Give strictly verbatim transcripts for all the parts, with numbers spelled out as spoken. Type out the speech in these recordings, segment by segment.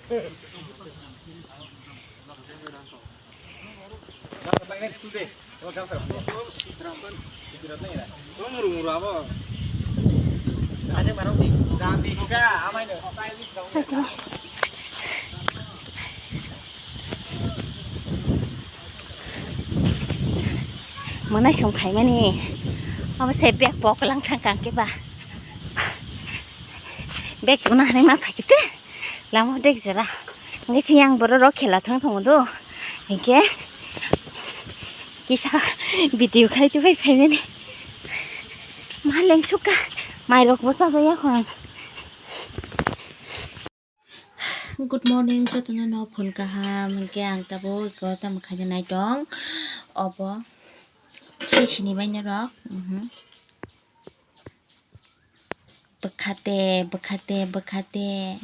Mwnai song khaimani obo se bag pok lang thang kang khe ba. Bag tuna hanai ma phai khe te. Lama dek jora. Nge si yang borok rok khela thang thang do. Hingke kisa video khai tu bai phai nani. Ma leng suka. Mai rok bo sa ya khon. Good morning, jotono no phone kaham. Hingke ang tabo iko tamo khaina nai tong. Obo. Si sini bai norok. Mhm. Bwkhate, bwkhate, bwkhate,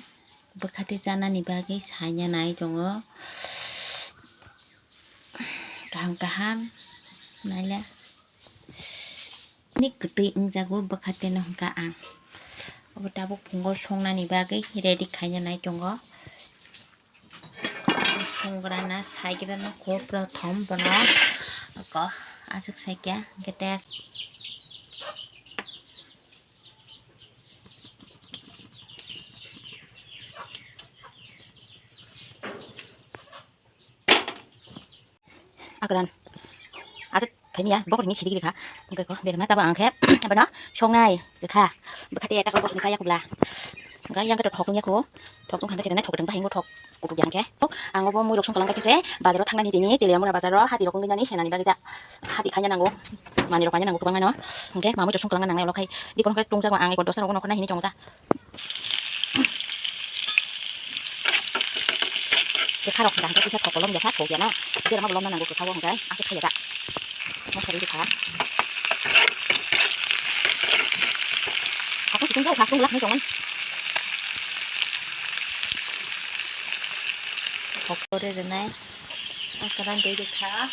bwkhate chanani bagwi saina nai tongo. Kaham kaham naila. Ni kwtwi wngjago bwkhateno hwnkha ang. Obo tabuk phungo songnani bagwi ready khaina nai tongo. Songrana saigrana kho prothom bono ko aswk saikya hwnkhe tei Akran. Aswk khaimya, bokorni siri giri kha. Hwnkhe ko berma tabo ang khe, abono songnai, kwkha. Bwkhate ta bokorni saya kubla. Hwnkhe yang khe thok wngya kho. Thok wngkha khe thok kwdwng bahai thok kutuk yang khe. Ang obo mui rok song kalang khe se, bazaro thangnani tini, Teliamura bazaro, hati rok wngwi nani senani bagwi ta. Hati khaina nango. Mani rok khaina nango kwbangma no. Hwnkhe mamui rok song kalang nangnai ulo khai. Dipor hwnkhe tungjago ang ekor dosa rok nokho nai hini chongo ta. Kwkharok hwnkha hwnkhe kisa thok kolom ya kha, thok ya na. Berma bolong na nango kwkha o hwnkhe aswk khaiya da. Mosori rikha. Hakung kiting jao, hakung lak ni tongan. Thok kore rwnai. Akaran dei dei kha.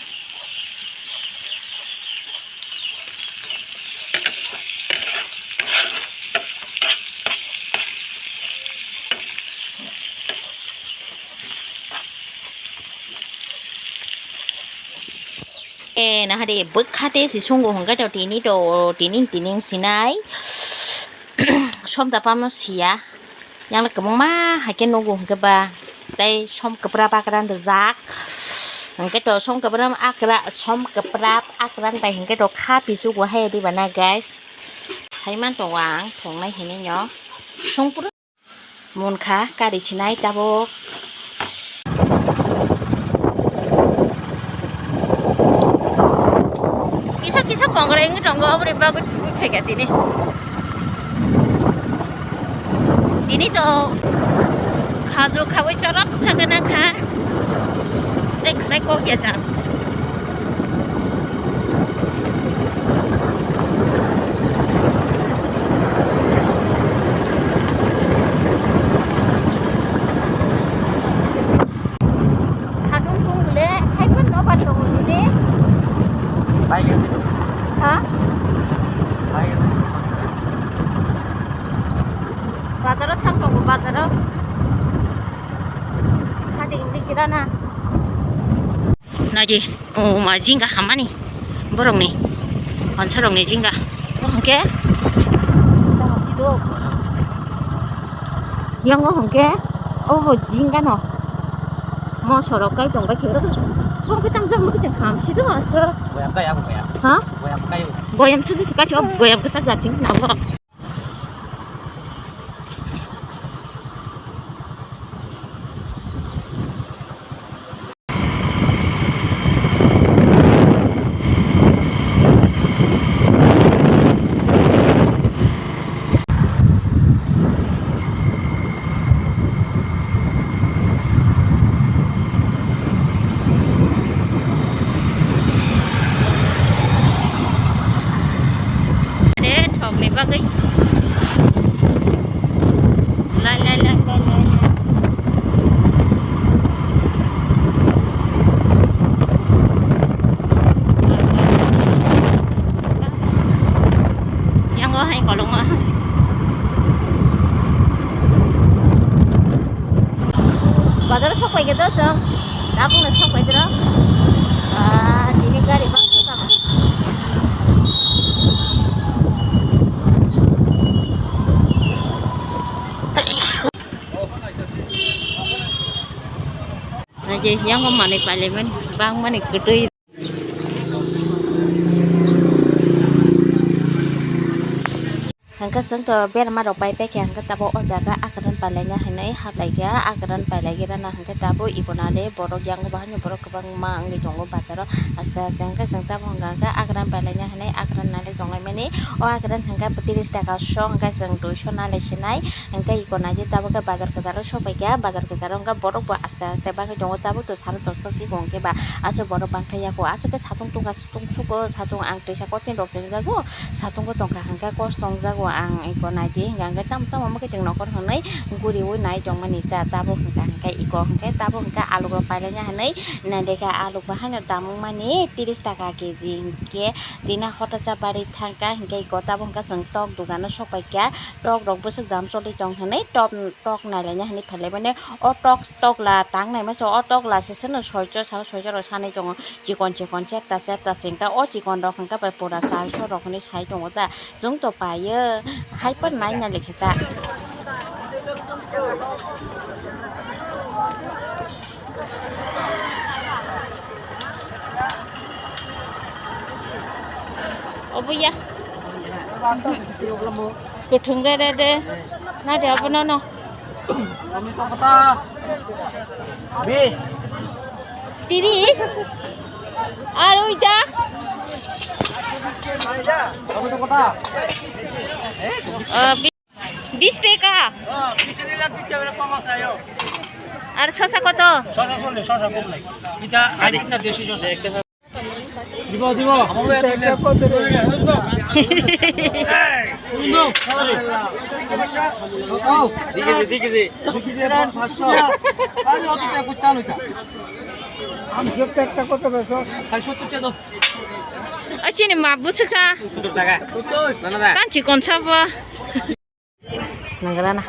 E, nahade bwkha te si sungo hwnkhe to tini to tining tining sinai. Som da pamno siya. Yang le kwbangma hai khe nugo hwnkhe ba tei som kwprap akran rijak. Hwnkhe to som kwprap akra, som kwprap akran bai hwnkhe to kha pisu bo hai di bana guys. Saiman tongo ang thongnai hinwi no. Songpru munkha kari sinai tabuk. Kisa kisa kongrai wngwi tongo, oboni bagwi thubui phaikha tini. Tini to khajur khaui chorap sakana kha. Tei khwnai kok ya jang. Satung tung le, hai pun no bar tongo nini. Bai, ha? Bai. Bazaro thang tongo, bazaro. Hati ingdi kirana. Naji, o ma jinga hamani. Borokni, honsarokni jinga. Hwnkhe? Yango hwnkhe, obo jingano. Mosorok kai tongbai khe. Bo khe tang jang, bo khe tang hamsi do aswk. Boyam kai, abo boyam. Ha? Boyam kai. Boyam sudu suka cho, boyam kwchak jaching na bo. Thokni bagwi Bazar o sok pai khe do chwng. Tabuk no sok pai tro. Ah, tini gari bang khe tamo. Naji, yang ko manwi pailaimani, bang mani kwtwi. Hwnkhe chwng to berma rok pai paikha, hwnkhe tabuk o jaga akran pailaina hinwi haplaikha, akran pailaigwirana hwnkhe tabuk ikonani borok yango bahai borok kwbangma wngwi tongo bazaro, aste aste hwnkhe chwng tabuk hwnkha hwnkhe akran pailaina hinwi akran nailik tonglaimani. O akran hwnkhe tris taka so hwnkhe chwng duiso nalai sinai. Hwnkhe iko naidi tabuk khe bazar kwcharo sopaikha, bazar kwcharo hwnkhe borok bo aste aste bagwi tongo, tabuk to saro tongsa sigo hwnkhe ba aswk borok bangkha yago, aswk khe satung tungkha, satung sugo, satung ang twisa kotin rok chengjago, satungo tongkha hwnkhe kos tongjago ang iko naidi hwnkha hwnkhe tamo tamo mwkhwtwng nokor hwnwi guriui nai tongmani ta tabuk hwnkha hwnkhe iko hwnkhe tabuk hwnkhe aluk rok pailaina hwnwi naidekha aluk bo haino dam wngmani tris taka keji hwnkhe tina hotacha bari thangkha hwnkhe iko tabuk hwnkha chwng tok dugano sopaikha. Tok rok bwswk dam choli tong hinwi tok, tok nailaina hinwi phailai mani. O tok, tokla tang nai masa o tokla se seno soicho sal soicho rok sanai tongo, chikon chikon chepta chepta sengta o chikon rok hwnkha bai pura charso rok hinwi sai tongo ta, chwng to paio hai phano nai nai lekhe ta. Obo ya. Kwthwng re re de. Na de obo no no. Bi. Tiris. Ar oita. Ah, bi-, bis taka. Ar sosa koto? Sosa solle, sosa kok lai. Ita adik na desi sosa. Dibo, dibo. Dikisi, dikisi. Dikisi, paanch sho. Are, oto pek kuch tan hoita. Am jab tak tak koto beso. Hai sottor taka do. Achini ma busuk sa. Sottor taka. Nana da. Tan chikon sa ba. Nagrana.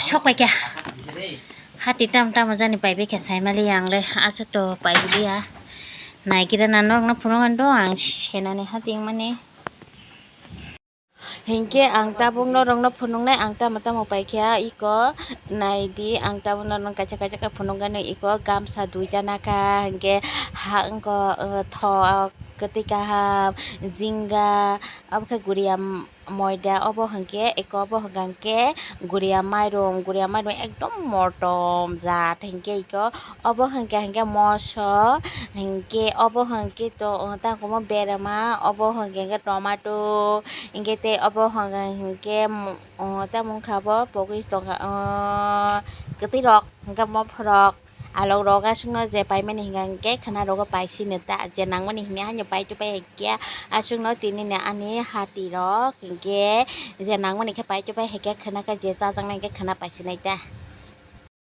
Sok pai kya? Hati tam tam jani pai bai kya sai mali yang le aswk to pai bili ya. Nai kira na norok no phunuk an do ang senani hati mani. Hinkhe ang tabuk norokno phunuknai, ang tamo tamo paikha iko naidi, ang tabuk norokno kaisa kaisa khe phunukgani iko gamsa duita nakha, hinkhe ha wngkha, uh, thok kwtwi kaham, jinga, obo khe guriya moida, obo hinkhe iko, obo hinkha hinkhe guriya mairum, guriya mairum ekdom motom jat hinkhe iko. Obo hwnkha hinkhe moso, hinkhe obo hinkhe to, uh, tangkoma berema, obo hwnkha hinkhe tomato, hinkhe tei obo hwnkha hinkhe, um, uh, tamo wngkha bo pogis tongkha, uh, kwtwi rok hinkhe mophrok, alok rok aswkno je paimani hinkha hinkhe khwna rogo paisini ta, je nangmani hinkhe haino paitwi pai khe aswkno tini ni ani hati rok hinkhe je nangmani khe paitwi pai hinkhe khwna khe je chajaknai hinkhe khwna paisinai ta.